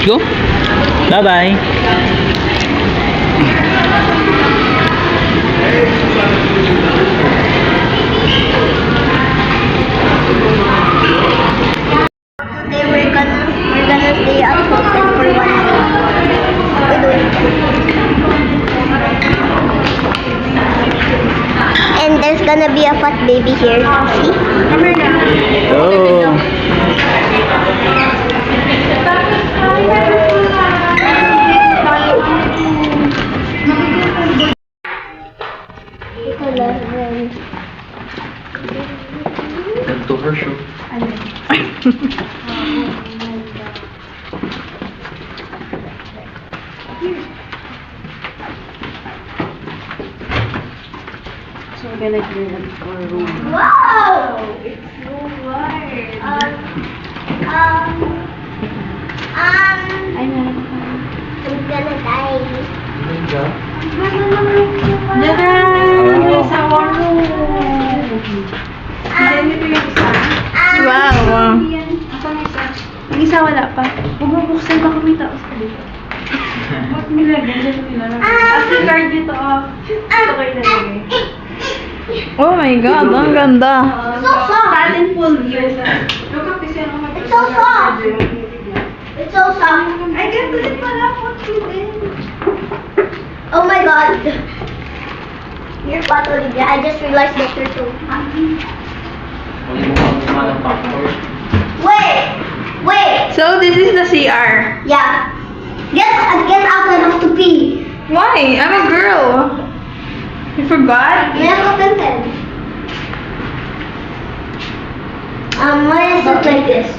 go. Bye-bye. Today we're gonna stay at hotel for 1 day. And there's gonna be a fat baby here. See? Oh. To her show. So we're gonna clean up our room. Wow! It's so wide. Ay, meron pa. I'm gonna die. Diyan! Sa our room! Then, ito yung isa. Wow. Asan yung isa? Yung isa wala pa. Huwag mo buksan, baka may tao sa dito. Ba't nilagyan? Diyan mo nilalagay. At yung card dito, ito kayo nalagay. Oh my God, ang ganda. So soft. Silent full view. Look up, kasi ano It's so soft. It's so soft. Ay, ganito din pala po. Oh my god. You're fat, Olivia. I just realized that you're so fat. Wait. So this is the CR. Yeah. Get out, I have to pee. Why? I'm a girl. You forgot? May nakakantan. Why is it like this?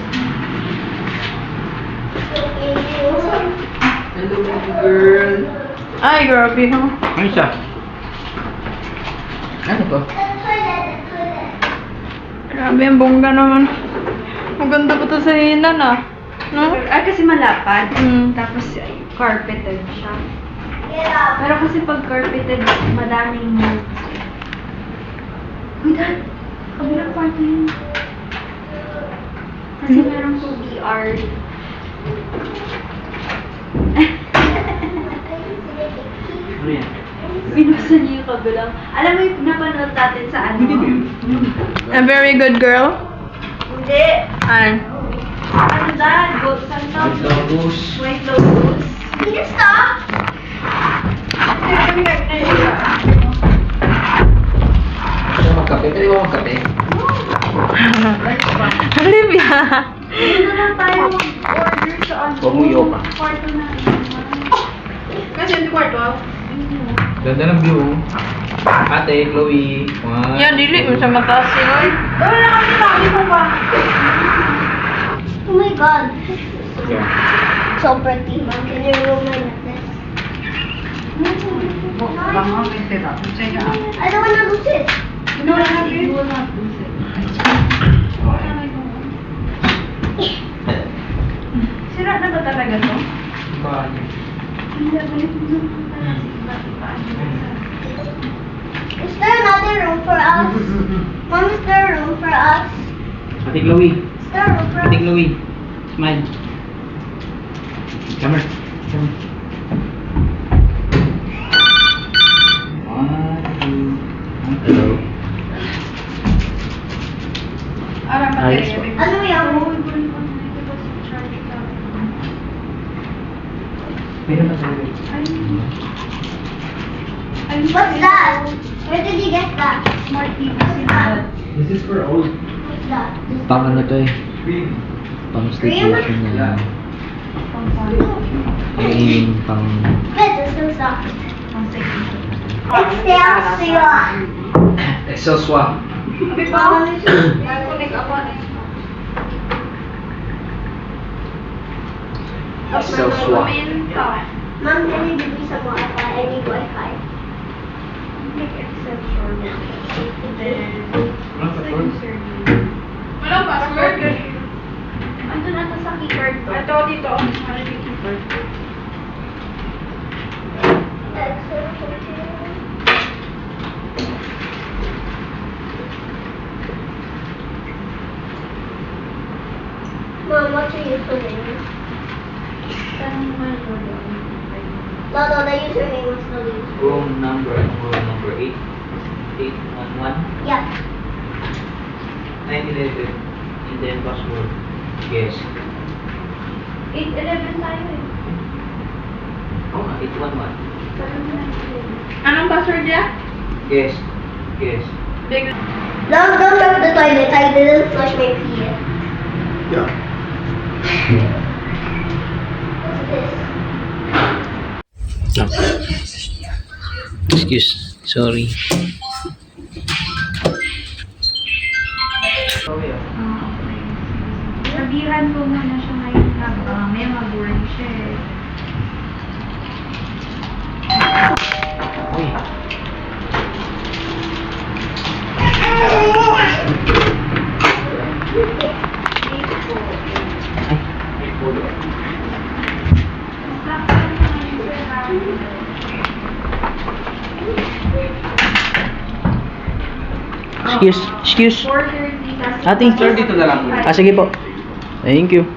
Hello, girl. Ay, grabe, ha? Ano siya? Ano to? Grabe, ang bongga naman. Maganda pa to sa hinan, ah. No? Ay, kasi malapad. Tapos, Tapos, carpeted siya. Get out. Pero kasi pag carpeted, madaming moves. Uy, Dad! Kabilang party yun. Kasi meron po VR. Ano yan? Binuksan niyo yung kabilang. Alam mo yung napanood natin sa ano? a very good girl. Hindi. Ay. Ano, Dad? Ghost and White Lotus. White Lotus. Can you stop? Gusto mo magkape? Pwede mo magkape? Olivia. Dito na lang tayo mag-order sa ano. Huwag mo yopa. Kwarto na. Kasi yung kwarto, ah. Ganda ng view. Ate, Chloe. One. Yan, dili mo siya mataas, Sinoy. Wala kami sabi mo pa. Oh my god. Yeah. So pretty. Can you remove my necklace? I don't wanna lose it. No, you will not lose it. Sira na ba talaga to? Hindi, balik mo Is there another room for us? Mom, is there a room for us? Ate Chloe. Is there a room for Ate us? Chloe. Smile. Come here. Come here. One, two. Hello. Ayos po. Ano yan? Meron na tayo. What's that? Where did you get that? Smart TV sila. This is for old. What's that? Pang ano to eh, Screen. pang staycation na yung pang Wait, there's no stuff. It's Celsius. Excel swap. Mom, Excel swap. Mom, can you give me some Wi-Fi? I need Wi-Fi. Wala password. Andun ata sa keycard to. Ito, dito. Ano yung keycard? Mom, what's your username? No, the username was the user. Room number 8. 811. Yeah. 911. And then password. Yes. 8-11 tayo eh. Oh, 811. Anong password niya? Yes. Yes. Big. Don't shut the toilet. I didn't flush my pee yet. Yeah. What's this? Excuse. Sorry. Sabihan ko muna siya ngayon na baka may mag-work siya eh. Uy. Excuse. 4:30 kasi. Ate. Sir, dito na lang po. Sige po. Thank you.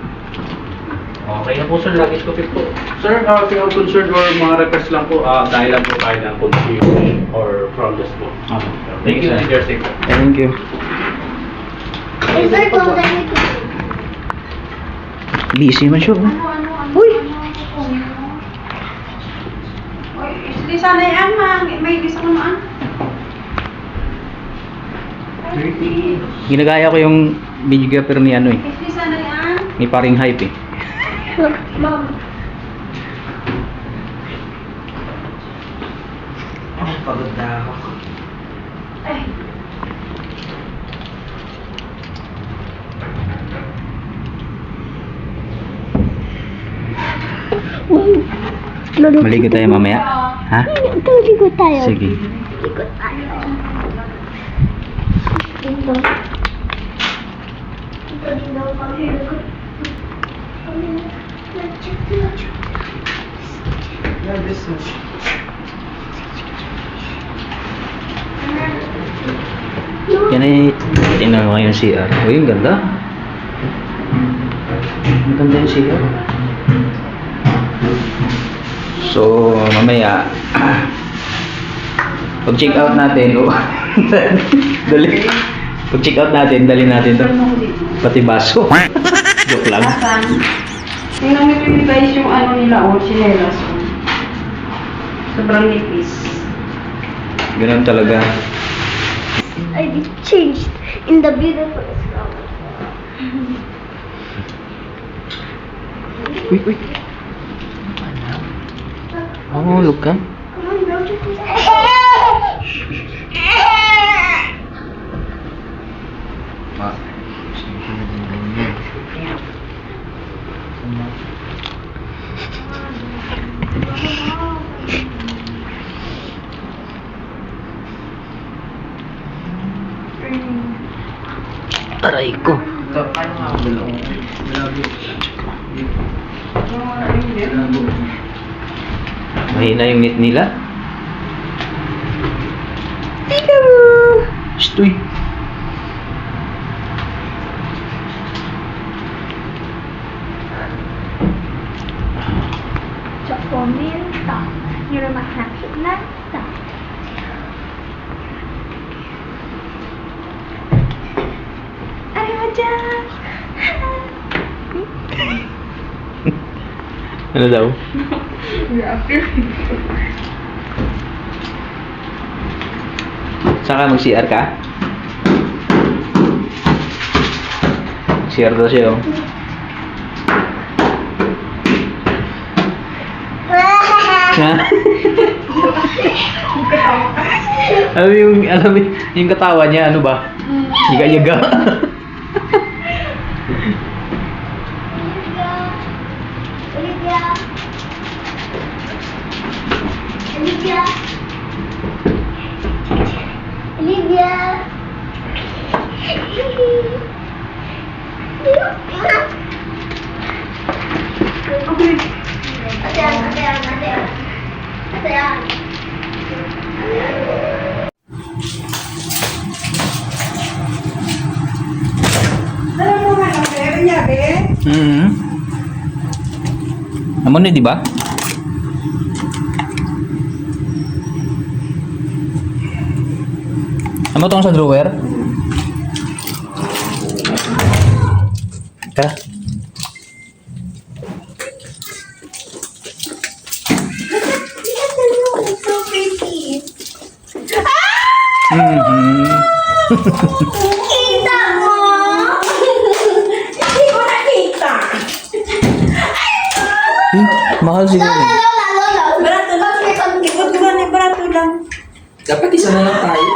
Okay na po sir, luggage ko po. Sir, if you have concern or mga request lang po, dahil lang po tayo ng confusion or problems po. Okay. Thank you, and you're safe. Thank you. Is there contact? Busy man siya. Ano? Uy! Uy, isli sana yan, ma. May gusto ko maan. Ginagaya ko yung videographer ni ano eh. Isli sana yan. Ni paring hype eh. Look, Mom. Oh, pagod na ako. Ay. Maligo tayo mamaya. Ha? Ligo tayo. Sige. Ligo tayo. Dito. Dito kami. Yan ay tingnan mo yung CR. Uy, ang ganda. Ang ganda yung CR. So, mamaya pag check out natin, pag check out natin, dali natin to. Pati baso. Joke lang. Asan? Tingnan mo yung guys yung ano nila, chinelas. Sobrang nipis. Ganun talaga. I changed in the beautiful flower. Uy, uy. Oh, look ka. Come on, don't you please? Aray ko. Mahina yung net nila. Stoy. Chocolate. You're my happy nut. Ay, madyan. Ano daw? Saan ka mag-CR ka? CR daw siya oh. alam mo yung katawa niya, ano ba? Yaga-yaga. Olivia. Olivia. Olivia. Alam mo nga, pero niya, be? Amo ni, di ba? Amo tong sa drawer? Tara. It's so pretty. Kita mo? Hindi ko nakita. Mahal siguro. Lola. Barato lang. Ikot ko na barato lang. Dapat isa na lang tayo.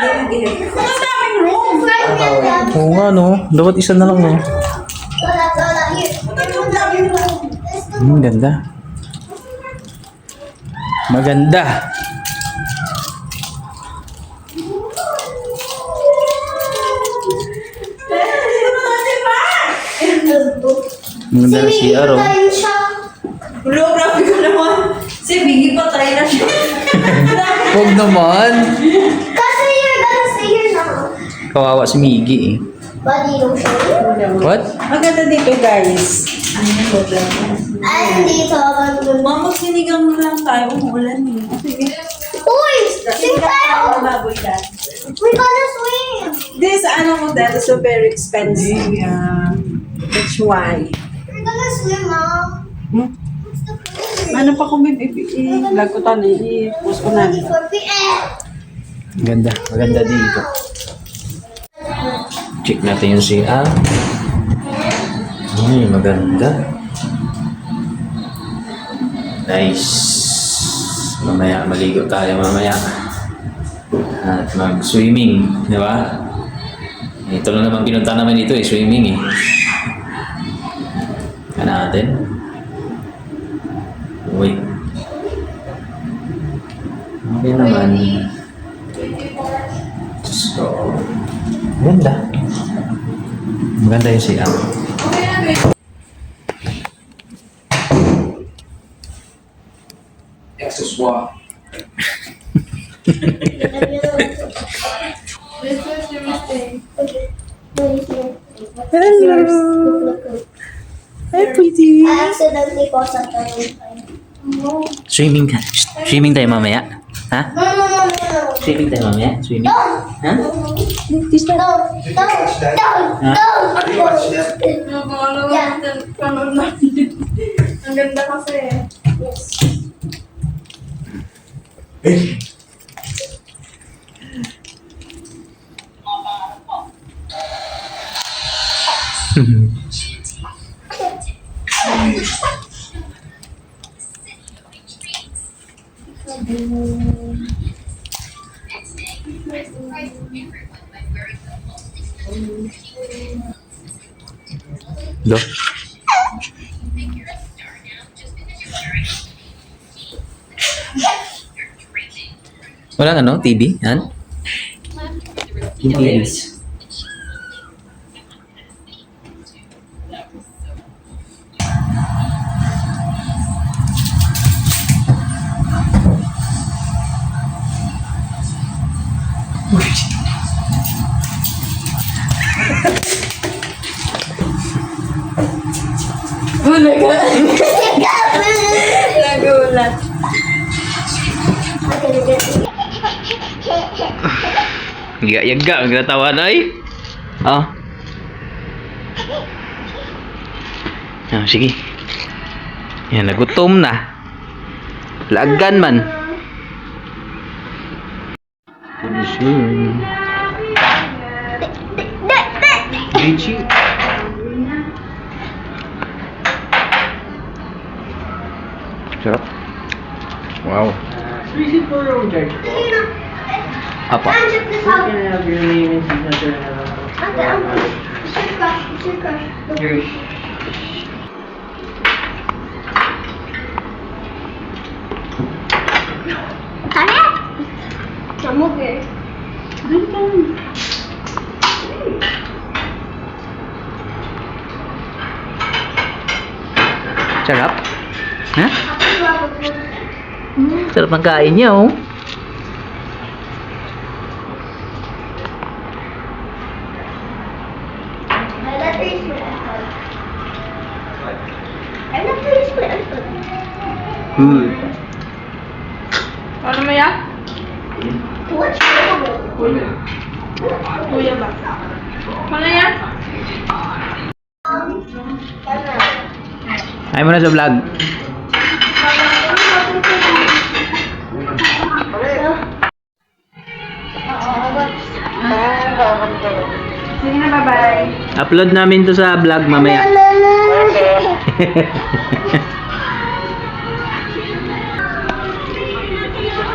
Ang daming room. Oo nga, no? Dapat isa na lang, no? Lola, here. Ang daming room. Ganda. Maganda. Maganda na si Aro. Tayo siya. Hello, grabe ko naman. Si Biggie patay na siya. Huwag naman. Kasi you're gonna stay here now. Kawawa si Miggy, eh. Body lotion. What? Ang ganda dito, guys. Ay, dito. Mama, sinigang lang tayo. Umuulan eh. Sige. Uy! Sing tayo! Baboy dad. We're gonna swim! This, ano mo dad, is so very expensive. Yeah. That's why. We're gonna swim, Mom. What's the point? Ano pa kung may vlog ko tayo i-post ko na. 24 p.m. Maganda. Maganda dito. Check natin yung CR. Ay, maganda. Nice. Mamaya, maligo tayo mamaya. At mag-swimming, di ba? Ito lang naman pinunta namin ito eh, swimming eh. Kaya natin. Wait. Okay naman. So, maganda. Maganda yung CR. Accessoire. Hello. Hi, pretty. I accidentally paused at the Swimming ka. Swimming tayo mamaya. Ha? No. Swimming tayo mamaya? Swimming? Ha? Don't. Panood natin. Ang ganda kasi. Do. Walang ano? TV? Yan? Yung TV. Nagulat. Yaga, ang natawa na eh. Oh. Ah, sige. Yan, nagutom na. Lagan man. Richie. Sarap. Wow. Is it for your charge po? Apa? I'm just this out. Can I have your name and signature na lang po? Should crush. Your I'm okay. Sarap. Ha? Sarap ang kain niya, oh. Ano mo yan? What's wrong? Kuya ba? Ano yan? Ay mo na sa vlog. Sige na, bye-bye. Upload namin to sa vlog mamaya.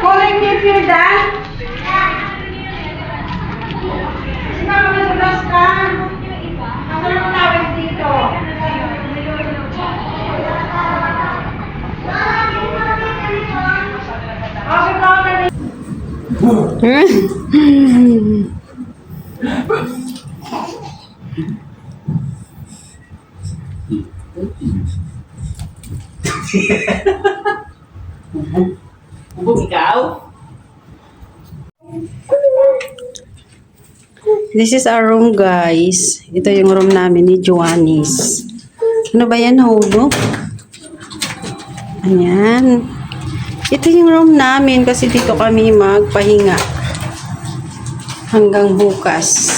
Calling me if you're done. Sinama mo sa bus ka. Ako lang tawag dito. Okay, bye. Ubog ikaw? This is our room, guys. Ito yung room namin ni Joannis. Ano ba yan, Hodo? Ayan. Ito yung room namin kasi dito kami magpahinga. Hanggang bukas.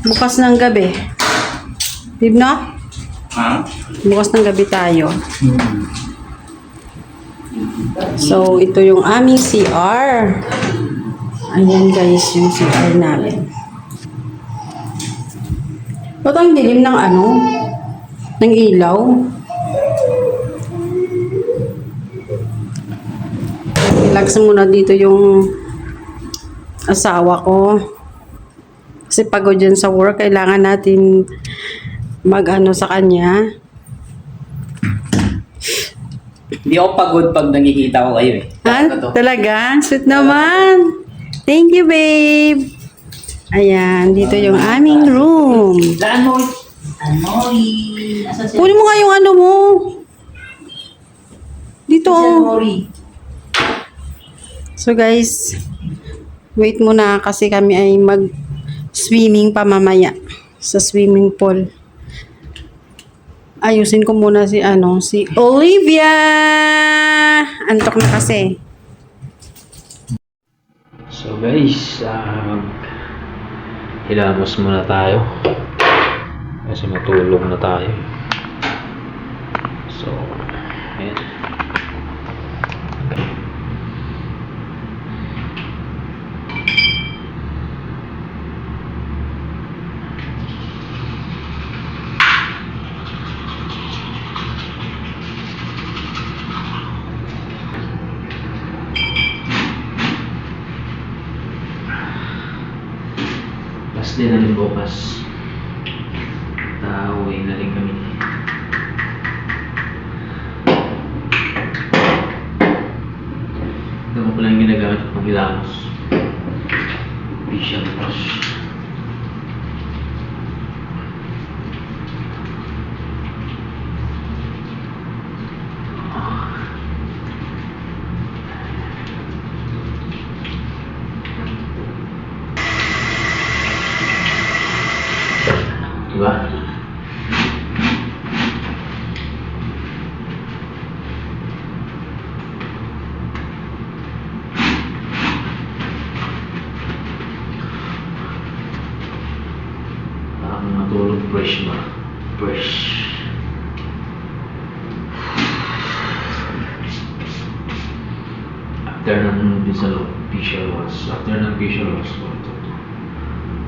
Bukas ng gabi. Bibno? Ha? Bukas ng gabi tayo. So, ito yung aming CR. Ayan guys, yung CR namin. Ba't ang dilim ng ano? Ng ilaw? Relax muna dito yung asawa ko. Kasi pagod dyan sa work, kailangan natin mag-ano sa kanya. Hindi ako pagod pag nakikita ko kayo eh. Ha? Talaga? Sweet naman. Thank you, babe. Ayan, dito yung aming room. Laan mo. Amori. Asa siya? Kunin mo nga yung ano mo. Dito. Amori. So guys, wait muna kasi kami ay mag-swimming pa mamaya sa swimming pool. Ayusin ko muna si Olivia. Antok na kasi. So guys, hilamos muna tayo. Kasi matulog na tayo. So, ayan. Last day na rin bukas. Uwi na rin kami. Ito ko pala yung ginagamit ko pang hilamos. Facial wash. Diba? Parang natulog fresh ba? Fresh. After ng facial wash,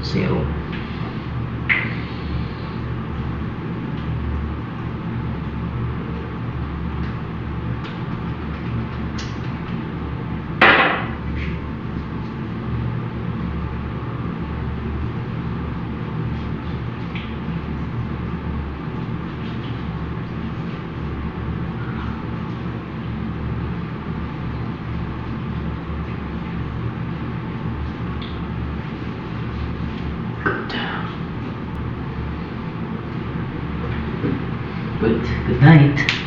zero. Good night.